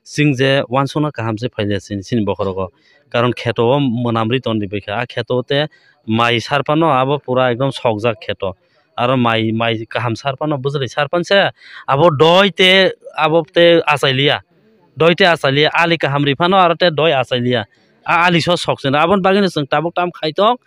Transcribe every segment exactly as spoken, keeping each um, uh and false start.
Chwng je uansukna kaham se phailiya chini, chini bokhorogo. Karon kheto o mwnamri tongdi bai kha. A kheto o te mai sarpano abo pura ekdom sokjak kheto. Aro mai, mai kaham sarpano bwswrwi sarpan se abo doi te abo te achailiya. Doi te achailiya. Ali kaham ri phano aro te doi achailiya. A ali so sok se. Aboni bagwino chwng tabuk tam khai tong.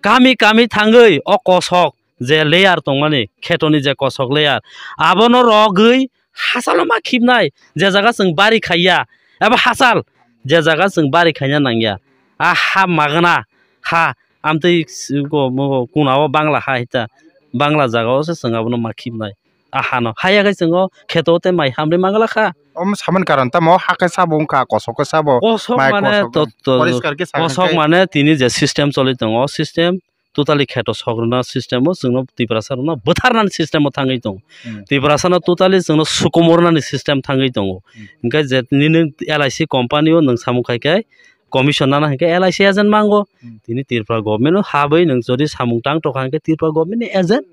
Kami kami thangwi o kosok je layer tongmani, khetoni je kosok layer, abono rogwi hachalo ma khibnai, je jaga chwng bari khaiya, eba hachal, je jaga chwng bari khaina nangya, a ha magwna ha, amtwi s-, ko-, mo-, kunao Bangla ha hita, Bangla jagao se chwng abono ma khibnai. A hano haya khe chwng o kheto tei mai hamri mangla kha. Omo samani karon tamo, ha khe sabo wngkha, kosok khe sabo, Kosok mai mane kosok to, to, poriskar khe sakha kosok khe. Mane tini je system choli tongo, o system totally kheto sogrwna system o chwngno Tiprasa rokno bwtharnani system o thangwi tongo. Hmm. Tiprasa no totally chwngno sukumornani system thangwi tongo. Hmm. Hwnkhe je nini L I C company o nwng samung khai khe commission nana hwnkhe L I C agent mango. Hmm. Tini Tripura government o habwi nwng jodi samung tang tokha hwnkhe Tripura government ni agent.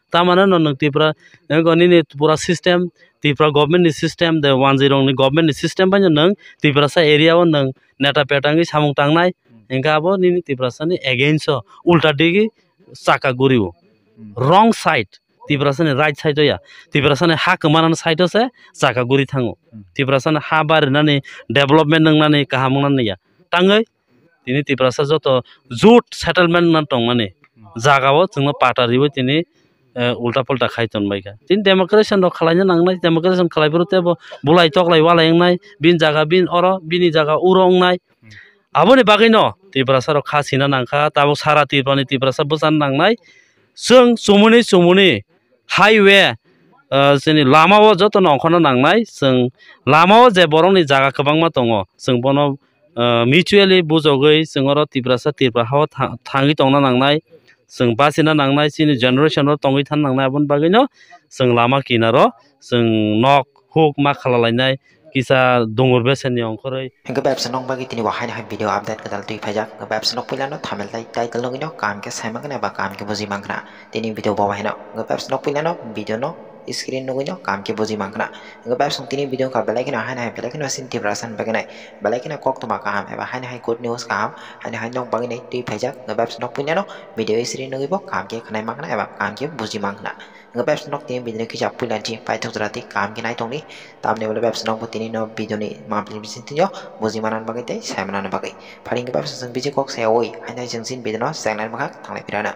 Tamano no nwng Tripura, nwng nini pura system, Tripura government ni system, de wanjwi rokni government ni system bai no nwng Tiprasa area o nwng neta peta wngwi samung tangnai. Hmm. Hwnkhe abo nini Tiprasa ni against o, ulta digi chaka guri o. Hmm. Wrong side, Tiprasa ni right side o ya. Tiprasa ni ha kwmana ni side o se chaka guri thango. Hmm. Tiprasa ni ha barinani, development wngnani, kaham wngnani ya. Tangwi tini Tiprasa joto jut settlement no tongmani jaga o chwngno pata riwi tini, eh, ulta pulta khai tonbaikha. Tini democration rok khwlaina nangnai, democration khwlaiphuru teibo bulai toklai walai wngnai, bini jaga bini oro, bini jaga uro wngnai. Aboni bagwino Tiprasa rok kha sina nangkha, tabuk sara Tripura ni Tiprasa bwchana nangnai. Chwng chumuni chumuni highway, ah, chini lama o jotono ongkhorna nangnai. Chwng lama o je borokni jaga kwbangma tongo, chwng bono, ah, mutually bujogwi chwng oro Tiprasa Tripura ha o tha-, thangwi tongna nangnai. Chwng bachina nangnai, chini generation o tongwi thang nangnai, aboni bagwino chwng lama kinaro chwng nok huk ma khalalainai, kisa dungur besenni ongkhorwi. Hwnkhe bai bwswk nok bagwi tini bo haino hai video update kwtal twi phaijak. Hwnkhe bai bwswk nok puilano thumbnail tai title nugwino kaham khe sai mankha eba kaham khe buji mankha. Tini video bo haino. Hwnkhe bai bwswk nok puilano video no screen nugwino kaham khe buji mankha. Hwnkhe bai bwswk tini video wngkha belai kheno haino hai belai kheno chini Tiprasa ni bagwi nai belai kheno koktwma kaham eba haino hai good news kaham haino hai nok bagwi nai twi phaijak. Hwnkhe bai bwswk nok puilano video screen nugwi bo kaham khe khwnai mankha eba kaham khe buji mankha. Hwnkhe bai bwswk nok tini video no kisa puila di paithak jora tei kaham khe nai tongdi. Tamni ulo bai bwswk nok bo tini no video ni mapli bising twi o buji manani bagwi tei sai manani bagwi. Phari hwnkhe bai bwswk chwng bisi kok sai oi haino hai chwng chini video no chengnai bwkha thanglai phirano.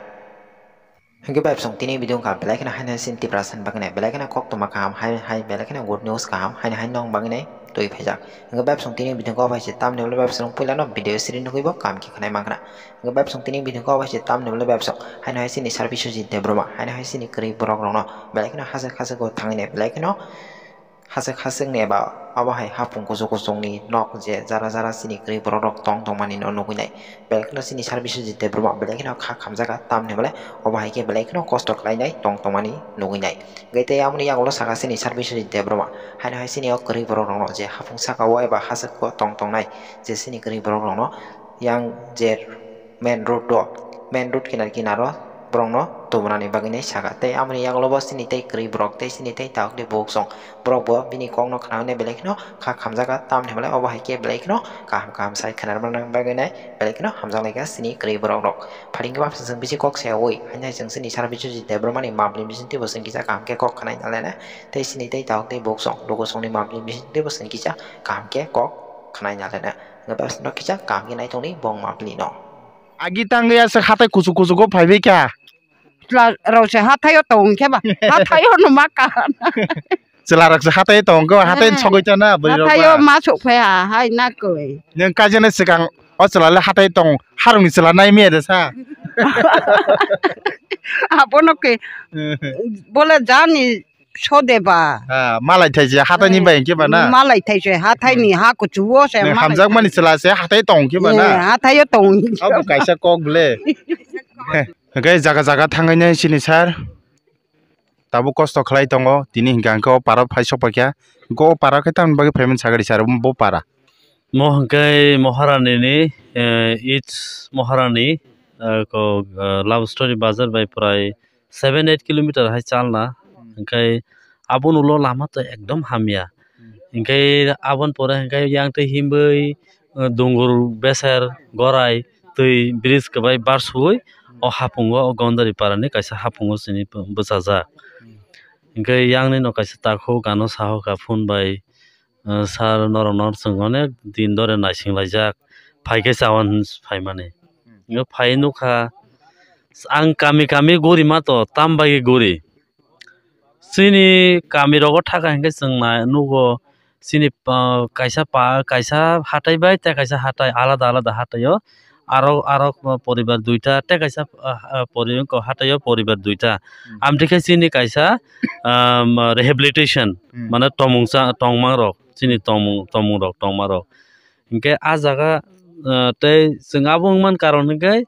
Hwnkhe bai bwswk tini video wngkha belai kheno haino hai chini Tiprasa ni bagwi nai belai kheno koktwma kaham hai hai belai kheno good news kaham haino hai nok bagwi nai twi phaijak. Hwnkhe bai bwswk tini video kok bai se tamni ulo bai bwswk puilano video screen nugwi bo kaham khe khwnai mankha. Hwnkhe bai bwswk tini video kok bai se tamni ulo bai bwswk haino hai chini Sir Biswajit Debbarma haino hai chini kwrwi borok rokno belai kheno hachwk hachwk o thangwi nai belai kheno hachwk hachwk ni eba obo hai hapung kuchuk kuchuk ni nok je jara jara chini kwrwi borok rok tong tongmani no nugwi nai. Belai kheno chini Sir Biswajit Debbarma belai kheno kha khamjak tamni hwnle obo hai khe belai kheno kosto khlainai tong tongmani nugwi nai. Hwnkhe tei aboni yagulo saka chini Sir Biswajit Debbarma haino hai chini o kwrwi borok rokno je hapung saka o eba hachwk o tong tongnai je chini kwrwi borok rokno yang je main road o, main road kinar kinar o borokno tubunani bagwi nai saka. Tei aboni yagulo bo chini tei kwrwi borok tei chini tei tabuk tei bukhuk song borok bo bini kokno khna hwnwi belai kheno kha khamjak tamni hwnle obo hai khe belai kheno kaham kaham sai khna rwna bagwi nai belai kheno hamjak lai kha chini kwrwi borok rok. Phari hwnkhe bai bwswk chwng bisi kok sai oi haino hai chwng chini Sir Biswajit Debbarma ni mapli bising twi bo chwng kisa kaham khe kok khna nai le na tei chini tei tabuk tei bukhuk song luku song ni mapli bising twi bo chwng kisa kaham khe kok khna nai le na. Hwnkhe bai bwswk no kisa kaham khe nai tongdi bo mapli no. Agi tangwi aswk hatai kuchuk kuchuk o phaibai kha. Chwla rok se hathai o tong khe ba, hathai o no ma ka. Chwla rok se hatai o tong khe ba, hatai ni Eh, sogwi ta na bwrwi rok hathai o ba. Ma sok phai ha, hai na koi. Nwng kaijana swkang o chwla le hatai tong, harung ni chwla nai miya de sa. Abono ke, bole jani sode ba. Ha, malai thai se hatai ni Eh, bai hwnkhe ba na? Malai thai se hathai ni ha kuchu o se. Nwng malai hamjak mani thai. Chwla se hatai tong khe ba na? Eh, hathai o tong. Abo kaisa kok bole. Hwnkhe jaga jaga thangwi nai chini sir. Tabuk kosto khlai tongo. Tini hwnkhe ang khe o para phai sok paikha. Hwnkhe o para khe tamni bagwi phaimani sagari sir bo para. Mo hwnkhe Moharani ni, eh, each Moharani, eh, ko, eh, love story bazar bai prai seven eight kilometer hai chalna. Hmm. Hwnkhe abono ulo lama to ekdom hamya. Hmm. Hinkhe aboni pore hinkhe yang twi himwi, uh, dungur beser gorai twi bridge kwbai barsugwi o hapungo o Gondari parani kaisa hapungo chini bwchajak. Hinkhe yang nino kaisa takhuk ano sahoka phone bai, uh, sir norokno chwng onek din dore naisinglaijak, phaikhe chawan phaimani. Hinkhe phai nukha ang kami kami guri mato tam bai guri. Chini kami rogo thaka hinkhe chwng nai nugo chini, ah, kaisa pa, kaisa hatai bai tei kaisa hatai alada alada hatai o aro, aro poribar duita tei kaisa, ah, ah, pori-, hatai o poribar duita. Hmm. Amtwi khe chini kaisa, um, rehabilitation, hmm, mane tongmung cha-, tongmang rok, chini tongmung, tongmung rok tongma rok. Hinkhe ah jaga, ah, tei chwng abo wngmani karon hinkhe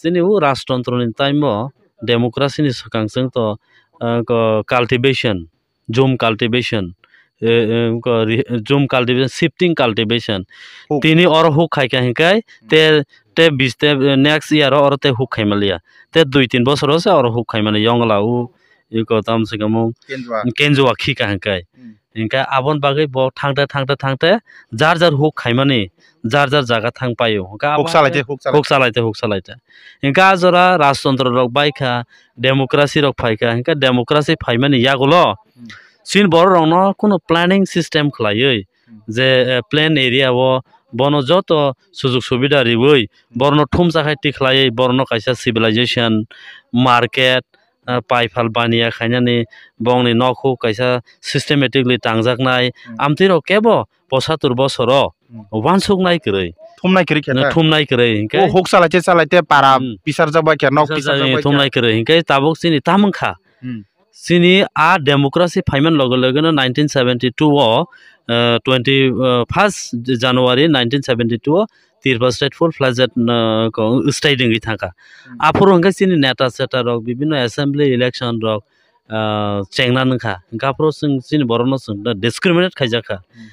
chini o rajtontro ni time o democracy ni swkang chwng to, ah, ko cultivation, jhum cultivation, eh, eh, ko ri-, jhum cultivation, shifting cultivation. Huk. Tini oro huk khaikha hinkhe te, te bis te, eh, next year o oro te huk khaimaliya. Te dui tin bosor o se oro huk khaimani yongla o iko tam se kamo Kenjua. Kenjua khika hinkhe. Hmm. Hinkhe aboni bagwi bo thangte, thangte, thangte jar jar huk khaimani, jar jar jaga thang paio. Hinkhe abo Huk salaite, huk salaite. Huk salaite, huk salaite. Hinkhe a jora rajtontro rok baikha, democracy rok phaikha, hinkhe democracy phaimani yagulo Hmm. chini borok rokno kunu planning system khlaiwi Hmm. je, eh, plain area o bono joto sujug subida riwi Hmm. borokno thumsa khai tikhlaiwi borokno kaisa civilization, market, ah, paiphal baniya khainani bongni nokhuk kaisa systematically tangjaknai. Hmm. Amtwi rok kebo posatur bosoro Hmm. wansuknai kwrwi. Thumnai kwrwi khe ta? Thumnai kwrwi hinkhe. O huk salaite salaite para Hmm. pisarjak bai khe nok Pisarjak pisarjak bai khe. Thumnai kwrwi hinkhe tabuk chini tamung kha. Hmm. Chini a democracy phaiman loge loge no nineteen seventy two o, ah, twenty, ah, first January nineteen seventy two o Tripura state full fledged, uh, ko-, state wngwi thangkha. Hmm. Aphuru hwnkhe chini neta seta rok bibinno assembly election rok, uh, chengna nungkha. Hwnkhe aphuru chwng chini borokno chwng da discriminate khaijakha. Hmm.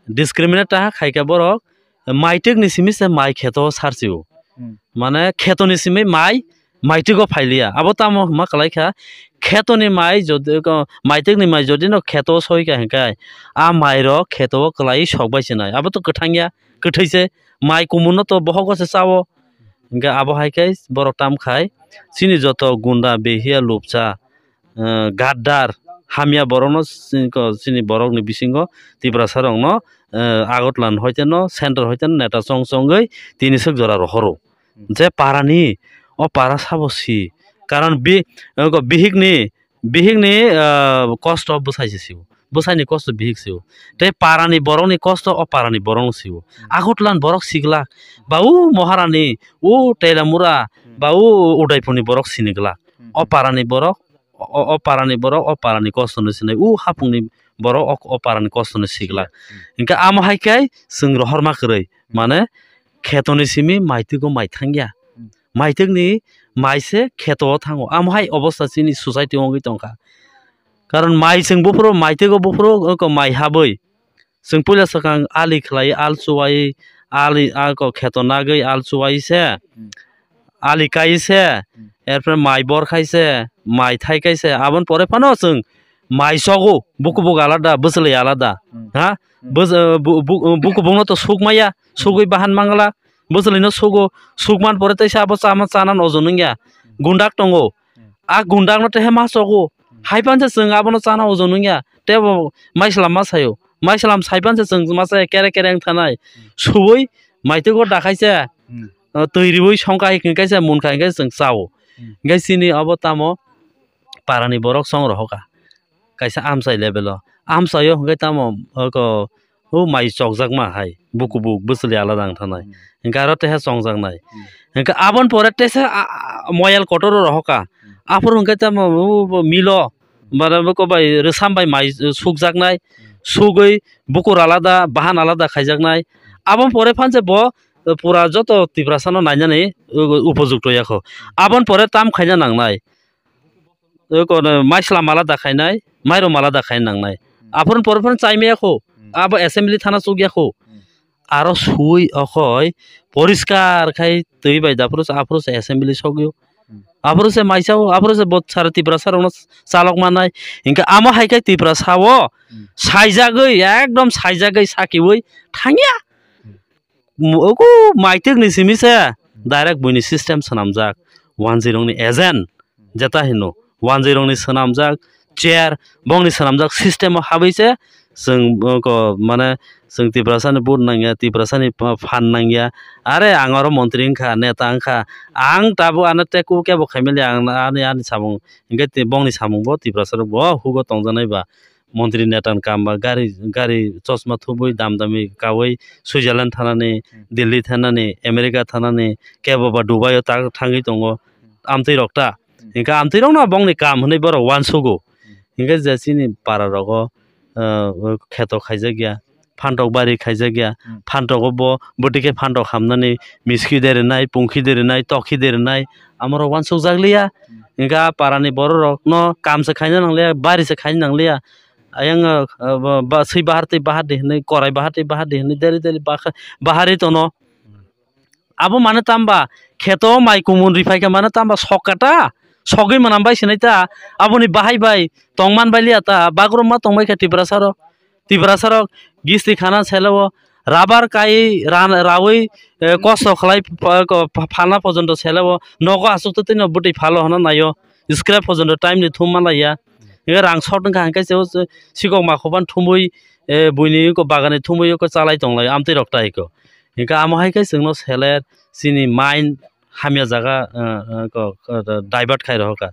Discriminate ta khaikha borok, maitikni simi se mai kheto sarchio. Hmm. Mane khetoni simi mai maitwgo phailiya. Abo tamo hwnma kwlaikha, khetoni mai jodi ko, maitikni mai jodi no kheto soika hinkhe, a mairok kheto o kwlaiwi sokbai se nai. Abo to kwthang ya, kwthwi se, mai kumun no to bohogo se chao. Hinkhe abo hai khe borok tam khai, chini joto gunda, behiya, lupcha, eh, gaddar, hamya borokno chini ko, chini borokni bisingo Tiprasa rokno, eh, Agartala ni hoite no, central hoite no neta chong chongwi tini swk jora rohoro. Je parani, o para sabo si. Karon bi-, oko bihikni, bihikni, ah, kosto bwsai se sio. Bwsaini kosto bihik sio. Tei parani borokni kosto o parani borokno sio. Hmm. Agartala ni borok siglak. Ba o Maharani, o Telamura, Hmm. ba o Udaipurni borok siniglak. Hmm. O parani borok, o, o parani borok, o parani kosto no sinai. O hapungni borok, o, o parani kosto no siglak. Hmm. Hinkhe amo hai khe chwng rohorma kwrwi. Hmm. Mane khetoni simi maitwgo mai thangya. Hmm. Maitwgni mai se kheto o thango. Amo hai obostha chini society wngwi tongkha. Karon mai chwng buphuru, maitwgo buphuru, oko mai habwi. Chwng puila swkang ali khlai, al chuwai, ali, ako kheto nagwi al chuwai se, Hmm. ali kai se, Hmm. erpore mai bor khai se, mai thai kai se. Aboni pore phano chwng mai sogo, buku buku alada, bwchwlwi alada. Hmm. Ha? Hmm. Bwch-, uh, bu-, bu-, uh, buku bukno to suk maya, Hmm. sugwi bahan mangla. Bwchwlwino sugo, sukman pore teisa abo chama chana ojon wngya. Gundak tongo. Hmm. A gundakno tehe ma chogo. Hmm. Hai pansa chwng abono chana ojon wngya. Tei bo maislam ma sayo. Maislam sai pansa chwng ma chaya kere kere wng thanai. Hmm. Suwi maitwgo dakhai se, Hmm. uh, twi riwi songkha hai kaisa munkha hinkhe chwng chao. Hmm. Hinkhe chini abo tamo parani borok chong rohokha. Kaisa amchai level o. Amchaio hwnkhe tamo oko o mai chokjakma hai. Buku buk bwchwlwi alada wng thanai. Hmm. Hinkhe aro teha chongjaknai. Hmm. Hinkhe aboni pore tesa, a, a, moyal kotor o rohokha. Hmm. Aphuru hwnkhe tamo o, o milo. Bara bwkha bai rwsam bai mai sukjaknai. Hmm. Sugwi bukur alada, bahan alada khaijaknai. Aboni pore phanse bo, o, pura joto Tiprasa no nainani, o, upojukto yakho. Aboni pore tam khaina nangnai. Eko no maislam alada khainai, mairum alada khaina nangnai. Hmm. Aphuru pore phano chaimaya kho, Hmm. abo assembly thana chukya kho. Hmm. Aro sui okhoi poriskar khai twi bai da phuru, aphuru se assembly sogyo. Hmm. Aphuru se maisa o, aphuru se bo sara Tiprasa rokno chalok manai. Hinkhe amo hai khe Tiprasa o Hmm. saijagwi, ekdom saijagwi sakiui thangya. Hmm. Ogo maitwk ni simi se direct buini system swnamjak. Wanjwi rokni agent jeta hino. Wanjwi rokni swnamjak chair, bongni swnamjak system o habwi se chwng, uh, ko, mane, chwng Tiprasani vote nangya, Tiprasani pa-, phan nangya. Are ang oro montri wngkha, neta wngkha. Ang tabuk ano teku kebo khaimali ang ani, ani samung. Hinkhe ti-, bongni samung bo Tiprasa rok bo hugo tongjaknai ba. Montri neta ni kam ba gari, gari chosma thubui dam dami kaui Switzerland thanani, Delhi thanani, America thanani, kebo ba Dubai o ta thangwi tongo. Amtwi rok ta. Hinkhe amtwi rokno bongni kam hwnwi borok uansugo. Hinkhe je chini para rogo, ah, kheto khaijakya, phantok bari khaijakya, Hmm. phantogo bo bwtwi khe phantok hamnani miski derinai, pungki derinai, tokhi derinai, amorok uansukjakliya. Hmm. Hinkhe a parani bororokno kam se khaina nangliya, bari se khaina nangliya. Ayang, ah, ba, ba, swi bahar twi bahar di hwnwi, korai bahar twi bahar di hwnwi, deri deri bakha-, bahari tono. Hmm. Abo mane tamba kheto mai kumun riphai khe mane tamba sok kata, sogwi mwnam bai sinai ta, aboni bahai bai tongman bai liya ta, bagrum ma tongbai khe Tiprasa rok, Tiprasa rok gisti khana sele o, rabar kai ran raui, eh, kosto khlai pa-, ko-, pha-, phalna pojonto sele o, nogo aswk twi no bwtwi phalo hwnna naio, scrap pojonto time ni thum ma laiya, rang short wngkha hinkhe se o sikok ma khoban thumui, eh, buini ko bagani thumui ko chalai tonglai amtwi rok tai ko. Hinkhe amo hai khe chwngno seler chini mind hamya jaga, ah, ah, ko, ko, divert khai rohorkha.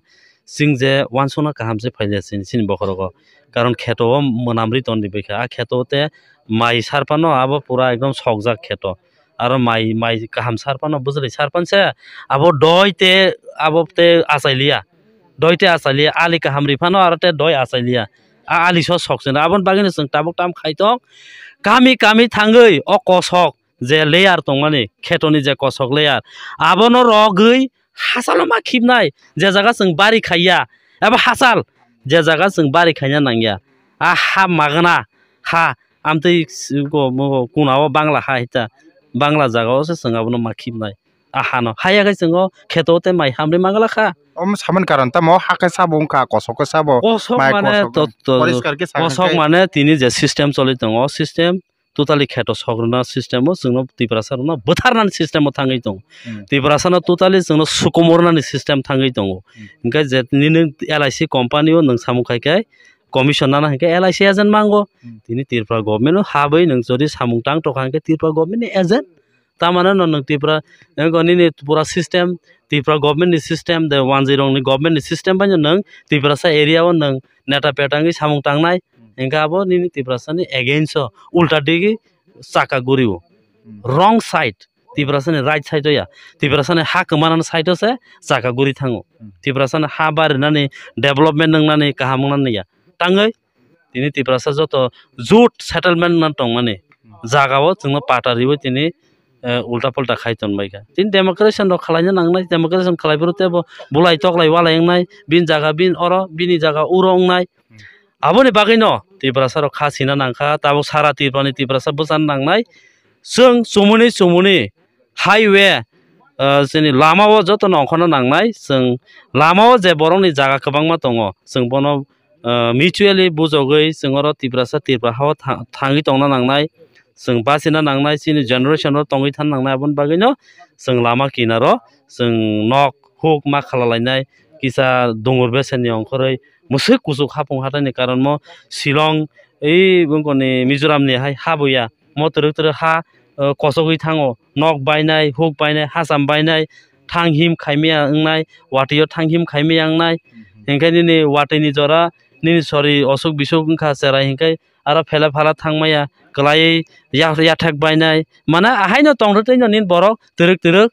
Chwng je uansukna kaham se phailiya chini, chini bokhorogo. Karon kheto o mwnamri tongdi bai kha. A kheto o te mai sar phano abo pura ekdom sokjak kheto. Aro mai, mai kaham sar phano bwswlwi sar phan se abo doi te, abo te achai liya. Doi te achai liya. Ali kaham ri phano aro te doi achai liya. A ali so sok se. Aboni bagwi no chwng tabuk tam khai tong. Kami, kami thangwi o kosok je layer tongmani, khetoni je kosok layer, abono rogwi hachalo ma khibnai, je jaga chwng bari khaiya, eba hachal, je jaga chwng bari khaina nangya, a ha magna ha, amtwi s-, ko-, mo-, kunao Bangla ha hita, Bangla jagao se chwng abono ma khibnai, a hano haya khe chwngo kheto tei mai hamri mangala kha. Omo samani karon tamo, ha khe sabo wngkha, kosok khe sabo, Kosok mai mane kosok to-, to-, poriskar khe sakha kosok khe. Mane tini je system choli tongo, o system totally kheto sogrwna system o chwngno Tiprasa rokno bwtharnani system o thangwi tongo. Hmm. Tiprasa no totally chwngno sukumornani system thangwi tongo. Hmm. Hinkhe je nini L I C company o nwng samung khai khe commission nana hinkhe L I C agent mango. Hmm. Tini Tripura government o habwi nwng jodi samung tang tokha hinkhe Tripura government ni agent. Tamano no nwng Tripura, ego nini pura system, Tripura government ni system, de wanjwi rokni government ni system bai no nwng Tiprasa area o nwng neta petangwi samung tangnai. Hmm. Hinkhe abo nini Tiprasa ni against o, ulta digi chaka guri o. Hmm. Wrong side. Tiprasa ni right side o ya. Tiprasa ni ha kwmana ni side o se chaka guri thango. Hmm. Tiprasa ni ha barinani, development nwngnani, kaham wngnani ya. Tangwi tini Tiprasa joto jut settlement no tongmani jaga o chwngno pata riwi tini, eh, ulta pulta khai tonbaikha. Tini demonstration rok khwlaina nangnai, demonstration khwlaiphuru teibo bulai toklai walai wngnai, bini jaga bini oro, bini jaga uro wngnai. Aboni bagwino Tiprasa rok kha sina nangkha, tabuk sara Tripura ni Tiprasa bwchana nangnai. Chwng chumuni chumuni highway, ah, chini lama o joto no ongkhorna nangnai. Chwng lama o je borok ni jaga kwbangma tongo, chwng bono, ah, mutually bujogwi chwng oro Tiprasa, Tripura ha o tha-, thangwi tongna nangnai. Chwng bachina nangnai, chini generation o tongwi thang nangnai, aboni bagwi no chwng lama kinaro chwng nok huk ma khala lainai, kisa dungur bese ni ongkhorwi mwswk kuchuk hapung hatai ni karon mo Shillong, ei bongkoni Mizoram ni hai ha bo ya. Mo twrwk twrwk ha, uh, kosogwi thango, nok bainai, huk bainai, hacham bainai, thang him khaimaya wngnai, watwi o thang him khaimaya wngnai. Mhm. Hinkhe nini watwi ni jora, nini sori osuk bisuk wngkha cherai hinkhe aro phela phala thangmaya, kwlaiwi ya-, yathek bainai. Mane ahaino tongthwtwi no nini borok twrwk twrwk,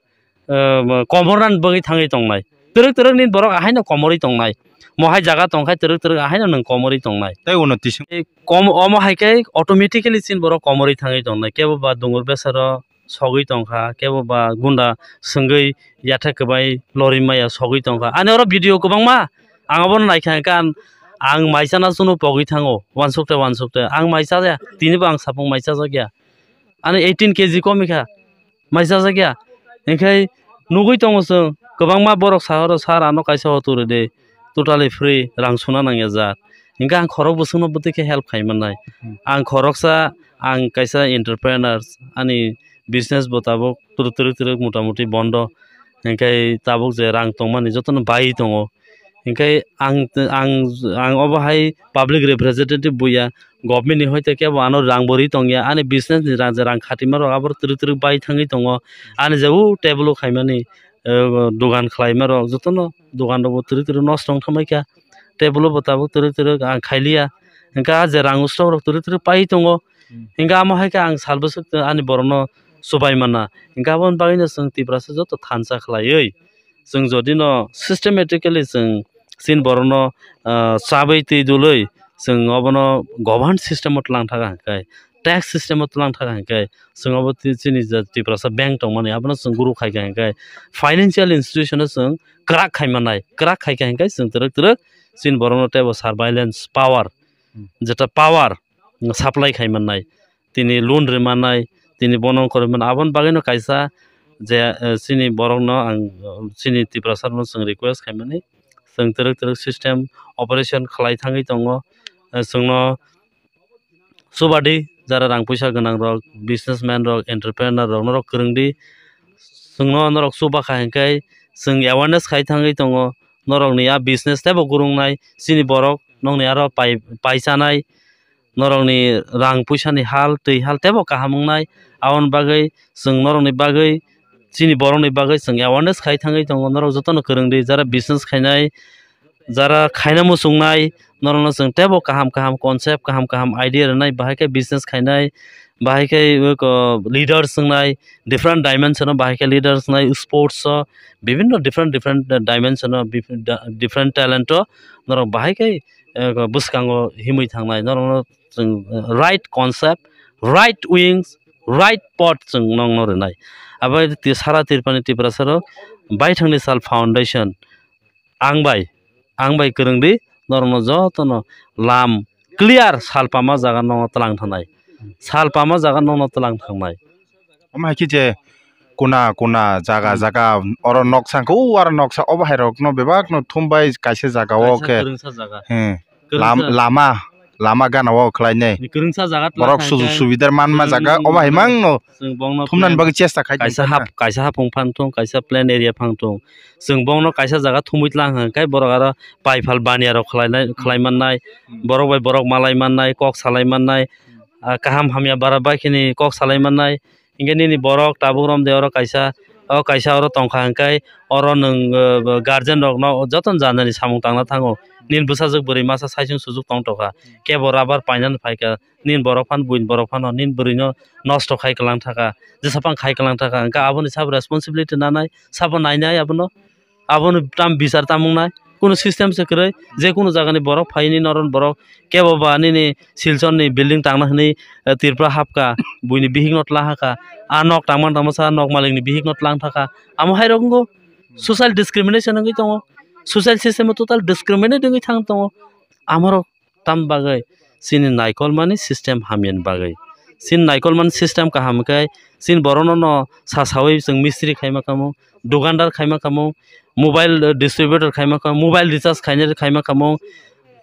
uh, komornani bagwi thangwi tongnai. Twrwk twrwk nini borok ahaino komorwi tongnai. Mohai jaga tongkhai twrwk twrwk ahaino nwng komorwi tongnai. Tei uno tising. Ei kom-, omo hai khe automatically chini borok komorwi thangwi tongnai. Kebo ba dungur besaro sogwi tongkha, kebo ba gunda swngwi yathek kwbai lori maya sogwi tongkha. Ani oro video kwbangma ang abono naikha hwnkhe ang, ang mai chana chwngno pogwi thango, uansukte uansukte. Ang mai chaya, tinibo ang sapung mai chajakya. Ani eighteen K G komikha, mai chajakya. Hinkhe Nugwi tongo chwng, kwbangma borok sa horo, "Sir, ano kaisa auto rwdi, totally free, rang suna nangya jak." Hinkhe ang khorok bwswkno bwtwi khe help khai mannai. Hmm. Ang khoroksa, ang kaisa entrepreneur, ani business bo tabuk twrwk twrwk twrwk mota moti bondo. Hinkhe tabuk je rang tongmani jotono bai tongo. Hinkhe ang, ang, ang obo hai public representative buya, government ni hoite kebo ano rang bo ri tongya, ani business ni rang je rang khatima rok abo twrwk twrwk bai thangwi tongo, ani je o table o khaimani, eh, dogan khlaima rok jotono dogan rok bo twrwk twrwk nosto wng thangbai kha, table o bo tabuk twrwk twrwk ang khailiya, hinkhe a je rang stock rok twrwk twrwk pai tongo, hinkhe amo hai khe ang sal bwswk ani borok no chubai mana, hinkhe aboni bagwi no chwng Tiprasa joto thansa khlaiwi. Chwng jodi no systematically chwng chini borok no, ah, chabwi twi dulwi chwng obono govern system o twlang thaka hinkhe, tax system o twlang thaka hinkhe, chwng obo ti-, chini je Tiprasa bank tongmani abono chwng guru khaika hinkhe, financial institution o chwng kwrak khai mannai, kwrak khaika hinkhe chwng twrwk twrwk chini borok no teibo surveillance power, Hmm. jeta power supply khai mannai. Tini loan rwmanai, tini bono wngkha rwmani. Aboni bagwino kaisa je, eh, chini borokno ang, eh, chini Tiprasa rokno chwng request khaimani, chwng twrwk twrwk system operation khlai thangwi tongo. Eh, chwngno chubadi, jara rang puisa gwnang rok, businessman rok, entrepreneur rok, norok kwrwngdi. Chwngno norok chubakha hinkhe chwng awareness khai thangwi tongo. Norokni a business teibo gurungnai, chini borok nokni aro pai, paichanai. Norokni rang puisani hal, twi hal teibo kaham wngnai. Aboni bagwi chwng norokni bagwi, chini borokni bagwi chwng awareness khai thangwi tongo. Norok jotono kwrwngdi, jara business khainai, jara khaina muchungnai, norokno chwng teibo kaham kaham concept, kaham kaham idea rwnai, bahai khe business khainai, bahai khe, eko, leaders wngnai, different dimension o bahai khe leaders wngnai, sports o, bibinno different different dimension o, bif-, da-, different talent o norok bahai khe, eh, bwskango himwi thangnai, norokno chwng, eh, right concept, right wings, right path chwng nokno rwnai. Abo ti-, sara Tripurani Tiprasa rok baithangni sal foundation ang bai, ang bai kwrwngdi, norokno jotono lam clear sal pama jaga nokno twlang thangnai, sal pama jaga nokno twlang thangnai. Omo hai khe je kuna kuna jaga Hmm. jaga oro noksa khe o aro noksa obo hai rokno bebak no thum bai kaisa jaga o Kaisa khe kwrwngsa jaga. Hmm. Kwrwngsa. Lam-, lama, lama gana o khlai nai. Kwrwngsa jaga twlang Borok thang sujuk khe subidar manma chwng jaga obo hai mang no chwng bongno thumnani plan bagwi chesta khai kaisa tong hap, kha. Kaisa hapung phang thung, kaisa plain area phang thung. Chwng bongno kaisa jaga thumwi tlang hang khe borok aro pai phal baniya rok khlai nai, Hmm. khlai man nai. Hmm. Borok bai borok malai man nai, kok salai man nai. Hmm. Ah, kaham hamya bara bai khini kok salai man nai. Hinkhe nini borok tabuk romde oro kaisa, o kaisa oro tongkha hinkhe oro nwng, eh, guardian rokno jotono jani jani samung tangna thango. Nini bwsajwk bwrwi masa saichung sujuk tong tokha. Kebo rubber painani phaikha. Nini borok phano buini borok phano nini bwrwino nosto khai kwlang thaka. Jesa phang khai kwlang thaka. Hinkhe aboni sabo responsibility nanai, sabo nainai abono. Abono tam bichar tamo wngnai, kunu system se kwrwi, je kunu jaga ni borok phaini norok borok kebo ba nini Silchar ni building tangna hwnwi, eh, Tripura hapkha, buini bihik no tla hakha, a nok tangma tangma sa nok malik ni bihik no tlang thakha, amo hai rok wngkho social discrimination wngwi tongo, social system o total discriminate wngwi thang tongo, amorok tam bagwi chini naikolmani system hamyani bagwi. Chini naikolmani system kaham khe chini borokno no sasaui chwng mistri khaima kamo, dukandar khaima kamo, mobile, eh, distributor khaima kamo, mobile recharge khainai khaima kamo,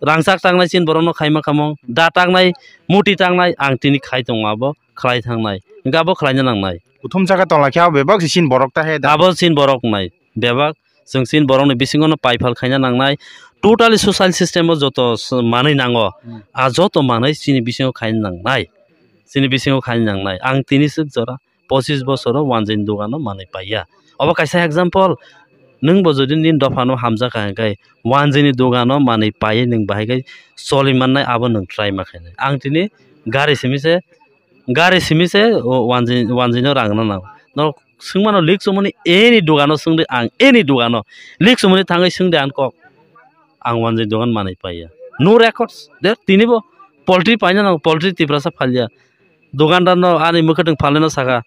rangchak tangnai chini borokno khaima kamo, da tangnai, muti tangnai, ang tini khai tongo abo khlai thangnai, hwnkhe abo khlaina nangnai. Kuthum saka tongla khe abo bebak se chini borok ta he da. Abo chini borok nai. Bebak chwng chini borokni bisingo no paipal khaina nangnai. Totally social system o joto s-, manwi nango. Hmm. A joto manwi chini bisingo khaina nangnai. Chini bisingo khaina nangnai. Ang tini swk jora pochis bosoro wanjwini dogano manwi paiya. Obo kaisa example. Nwng bo jodi nini dophano hamjakha hwnkhe wanjwini dogano manwi paiwi nwng bahai khe choli mannai abo nwng try ma khainai. Ang tini gari simi se, gari simi se o wanjwi, wanjwino rang rwna nango. Norok swngmano lik chumani any dogano swngdi ang, any dogano lik chumani thangwi swngdi ang kok. Ang wanjwi dogan manwi paiya. No records. There tinibo poultry paina nango, poultry Tiprasa phalya. Dogandarno ani mwkhwtwng phalnaino saka,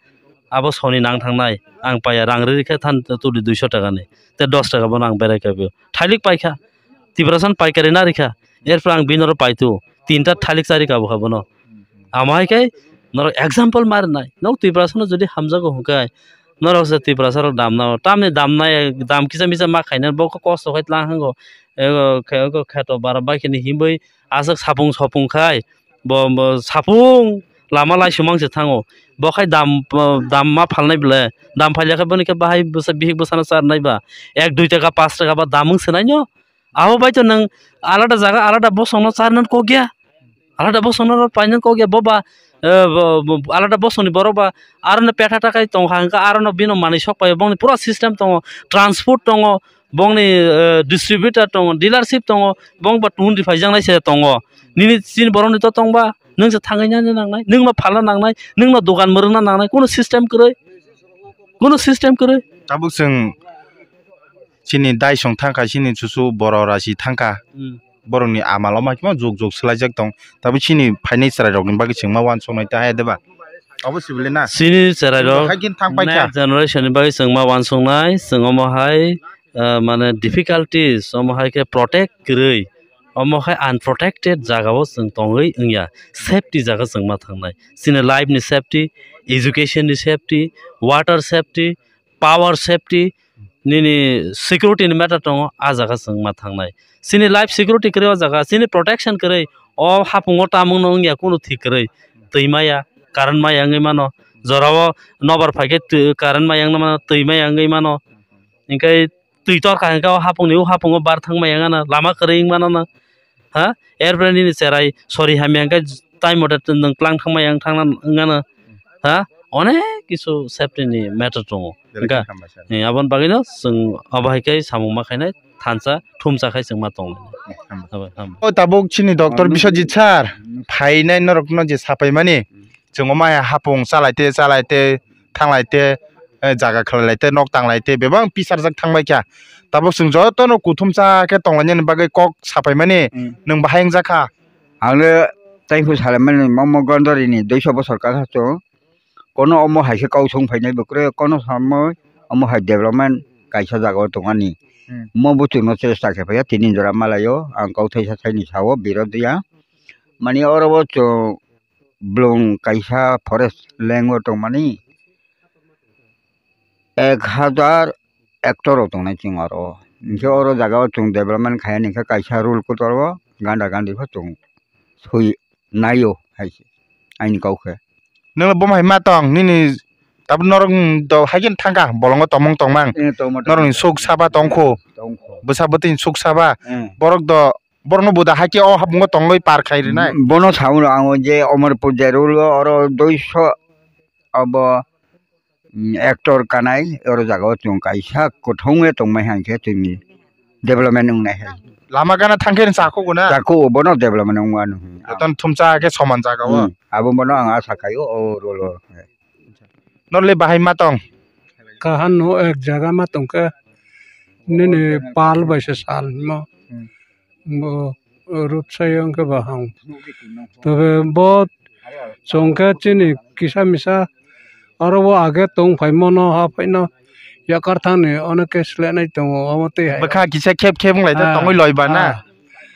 "Abo soni nang thangnai, ang paiya, rang riri khe than tuli duiso taka ni, tei dos taka bono ang berai kha bo." Thailik paikha, Tiprasano paikari na rikha, erpore ang bini oro paitu, tinta thailik chari kabo kha bono. Amo hai khe norok example ma rwnai, nok Tiprasano jodi hamjago hwnkhe, Norok se Tiprasa rok damna o. Tamni damnai, dam kisa misa ma khainai, bo khe kosto khai tlang hango. Ego khe, ego kheto bara bai khini himbai aswk sapung sopung khai. Bo, bo sapung lama lai sumang se thango. Bo khai dam, dam ma phalnai ble. Dam phailya khe boni khe bahai bwsa bihik bwsano charnai ba. Ek dui taka, paanch taka ba dam wng se nai no. Abo bai to nwng alada jaga, alada bosongno charnani kok ya. Alada bosongno painani kok ya. Bo ba, eh, bo, bo, alada bosongni borok ba, aro no petha takai tong kha, hwnkha aro no bino manwi sok pai, bongni pura system tongo, transport tongo, bongni, eh, distributor tongo, dealership tongo, bong ba tun ri phaijaknai se tongo. Nini chini borokni to tong ba, nwng se thangwi nani nangnai, nwng no phalna nangnai, nwng no dogan mwrwkna nangnai, kuno system kwrwi, kuno system kwrwi. Tabuk chwng chini dai song thangkha, chini chuchu boro rasi thangkha. Hmm. Borokni amal o ma khe juk juk swlaijak tong. Tabuk chini phainai chwrairokni bagwi chwng ma uansuknai ta hai de ba? Obo sibole na? Chini chwrairok hai khe thang paikha. Next generation ni bagwi chwng ma uansuknai, chwng omo hai, ah, mane difficulties, omo hai khe protect kwrwi, omo hai unprotected jaga o chwng tongwi wngya, safety jaga chwng ma thangnai. Chini life ni safety, education ni safety, water safety, power safety, nini security ni matter tongo, ah jaga chwng ma thangnai. Chini life security kwrwi o jaga, chini protection kwrwi o hapung o tamung no wngya kunu thik kwrwi. Twi maya, current maya wngwi mano. Jora o nobar phai khe twi, current maya wngwi mano, twi maya wngwi mano. Hinkhe twi torkha hinkhe o hapung ni o hapung o bar thang maya wngano, lama kwrwi wng mano no. Ha? Erpore nini cherai sori hamya hwnkhe time mote nwng tlang thangmaya wng thangna wngano. Ha? Onek kisu safety ni matter tongo. Belai hwnkha, khe hambai sir. Eh, aboni bagwino chwng abo hai khe samung ma khainai thansa thumsa khai chwng ma tongo. Hambai. Hambai, hambai. O tabuk chini doctor Biswajit sir phainai norokno je sapaimani. Chwng omo hai hapung chalaite, chalaite, thanglaite, eh, jaga khwlailaite, nok tanglaite, bebak pisarjak thangbaikha. Tabuk chwng jotono kuthumsa khe tonglainani bagwi kok sapaimani, hmm, nwng bahai wngjakha. Ang le taiphru salaimani, omo Gondarini duiso bosor kakha chwng. Kono omo hai khe kok song phainai bo kwrwi, kono samwi omo hai development kaisa jaga o tongmani. Hmm. Mo buchukno chesta khe phaiya, tini jora malaio, ang kok thaisa thaini sao birodya. Mani oro bo chwng blong kaisa forest lengwi tongmani ek hajar hectare rok tongnai chwng oro. Hinkhe oro jaga o chwng development khaiyani hinkhe kaisa rule kotor o ganda gandi pho chwng swi naio hai se aini kok khe. Nwng bo hai ma tong nini tabuk norok do hai khe thangkha bolongo tongmung tongmang. Eh, tongma tongma. Norokni suk saba tongkho. Tongkho. Bwsa bwtwini suk saba. Eh. Borok do Borokno buda hai khe o hapungo tongwi par khai rinai. Bono sao ang o je Omorpur Jerul o oro duiso abo, mm, hectare kanai oro jaga o chwng kaisa kwthwng wi tongmai hai khe chwngni development wngnai hai. Lama gana thang khe chakhugo na? Chakhugo, bono development wngmano. Jotono thumsa khe soman jaga o. Hmm, abo bono ang asa khaio o rolo. Norle bahai ma tong? Kahan no ek jaga ma tongkha. Nini pal bai se sal himo. Hmm. Bo rupsai wngkhe bahang. Tobe bo chongkhe chini kisa misa oro bo age tong phaimano ha phaino yakar thani ono khe slenai tongo omo tei hai. Bwkha kisa khep khep wnglaide. Ah, tongwi loiba na? Ah.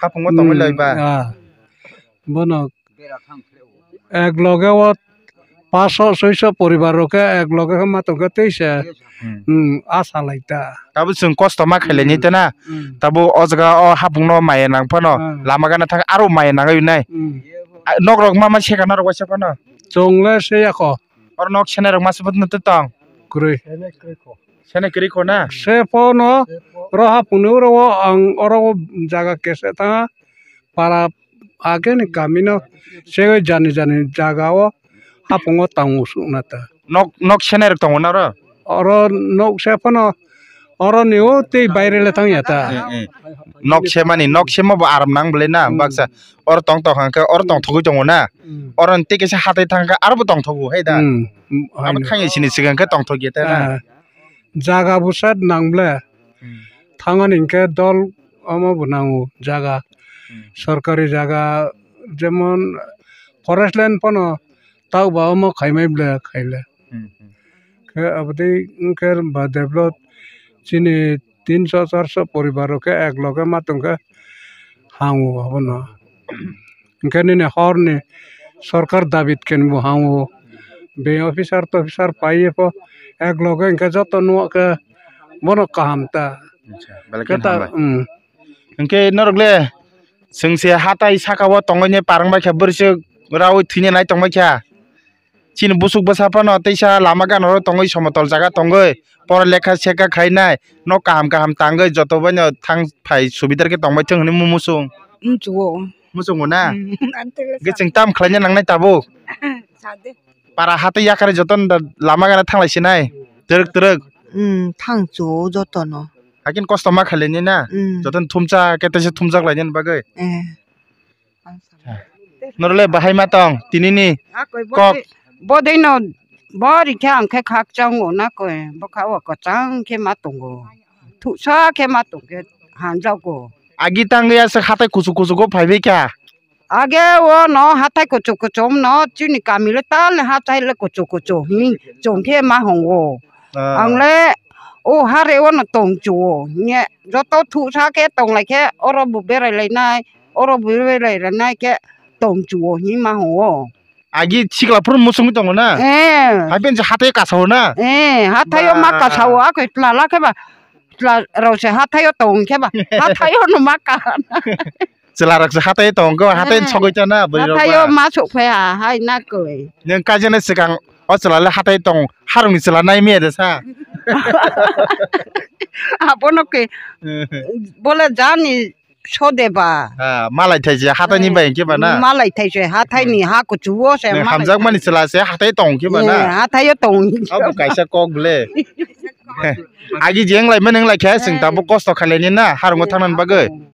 Hapungo tongwi loiba. Hmm, ah. Bono ek loge o paanch sho, soi sho poribar rok khe ek loge khe ma tongkha teisa. Hmm. Hmm, asa lai ta. Tabuk chwng kosto ma khailai ni ta na. Hmm. Tabuk o jaga o hapung no maya nang phano. Hmm. Lama gana thang aro maya nang nai. Hmm. A, nok rok ma ma seka norok waisa phano. Chwng le se yakho. Oro nok senai rok ma se phano tong. Kwrwi. Senai kwrwi kho na. Se phano ro hapung ni oro o ang oro o jaga kesa ta para ageni kamino segoi jani jani jaga o hapungo tang usuk na ta. Nok, nok senai rok tongo na oro? Oro nok se phano oro ni o tei baire le tang ya ta. Eh, eh. Nok semani, nok sema bo aram nang bwle na, hmm, baksa. Oro tong tong kha khe oro tong thogwi tongo na. Hmm. Oro ni tei kisa hatai thang kha aro bo tong thogo hai da. Hmm. Abo hai thang sini sigang khe tong thok ya ta na. Ah. Jaga bwsa nang bwle. Hmm. Thangmani hinkhe dol omo bo nango jaga. Hmm. Sorkari jaga jemon forest land phano tauba omo khaimai bwle khaile. Hmm, hmm. Khe abotwi wngkhe ba develop chini tinso charso poribar rok khe ek loge ma tongkhe hango abono. Hinkhe nini horni sorkar dabi khe bo hango. bini officer tofficer paiye pho ek loge hwnkhe joto nugo khe bono kaham ta. Acha, belai khe kheno ta, hambai. Hmm. Hwnkhe norok le chwng se hatai saka o tongwi ne parang bai kha, bwrwi se rawi thwini nai tong bai kha. Chini busuk bwsa phano teisa lama gana ro tongwi, somotol jaga tongwi, pora lekha seka khainai, nok kaham kaham tangwi joto baino thang phai subidar khe tongbai thung hwnwi mu-, muchung. Muchungo. Muchungo na? Hmm, ang tele Ge sa- chwng tam khlaina nangnai tabuk. Sade. Para hatai yakari joto da lama gana thanglai sinai. Twrwk twrwk. Hmm, thang chu joto no. Hakin kosto ma khailai na. Hmm. Joto thumcha kete se thumjak lainani bagwi. Eh. Norole bahai ma tong tinini kok. Bodei no bori khe ang khe khakchang o na koi, bokha o kwchang khe ma tongo, thusa khe ma tong khe hanjago. Agi tangwi aswk hatai kuchuk kuchuk o phaibai kha. Age o no hatai kuchuk kuchuk no chini kami le tal hatai le kuchuk kuchuk hi chong khe ma hongo. Ah. Ang le o hare o no tong chu o, nye joto thusa khe tong lai khe oro bo berai lai nai, oro bo berai lai nai khe tong chu o hi ma hongo. Agi sikla phuru muchungwi tongo na? Eh. Hai ben je hatai kasao na? Eh, hatai o ma kasao, a khe lala khe ba, chwla rao se hatai o tong khe ba, hatai o no ma ka. Chwla rok se hatai o tong khe ba, hatai Eh. Sogwi cha na, bwrwi rok Hatai o ba. Ma sok phai ha, hai na koi. Neng kaijana sikang o chwla le hatai tong, harung ni chwla nai me de sa. Abono khe, bole jani sode ba. Ha, malai thai se hatai ni bai khe ba na? Malai thai se hatai ni ha kuchu o se Neng malai hamjak thai. Mani chwla se hatai tong khe ba na? Eh, hatai o tong. Abo kaisa kok ble. Agi jeng lai mani wng lai khe, chwng Eh. Tabuk kosto khailai ni na, harung o thangna ni bagwi.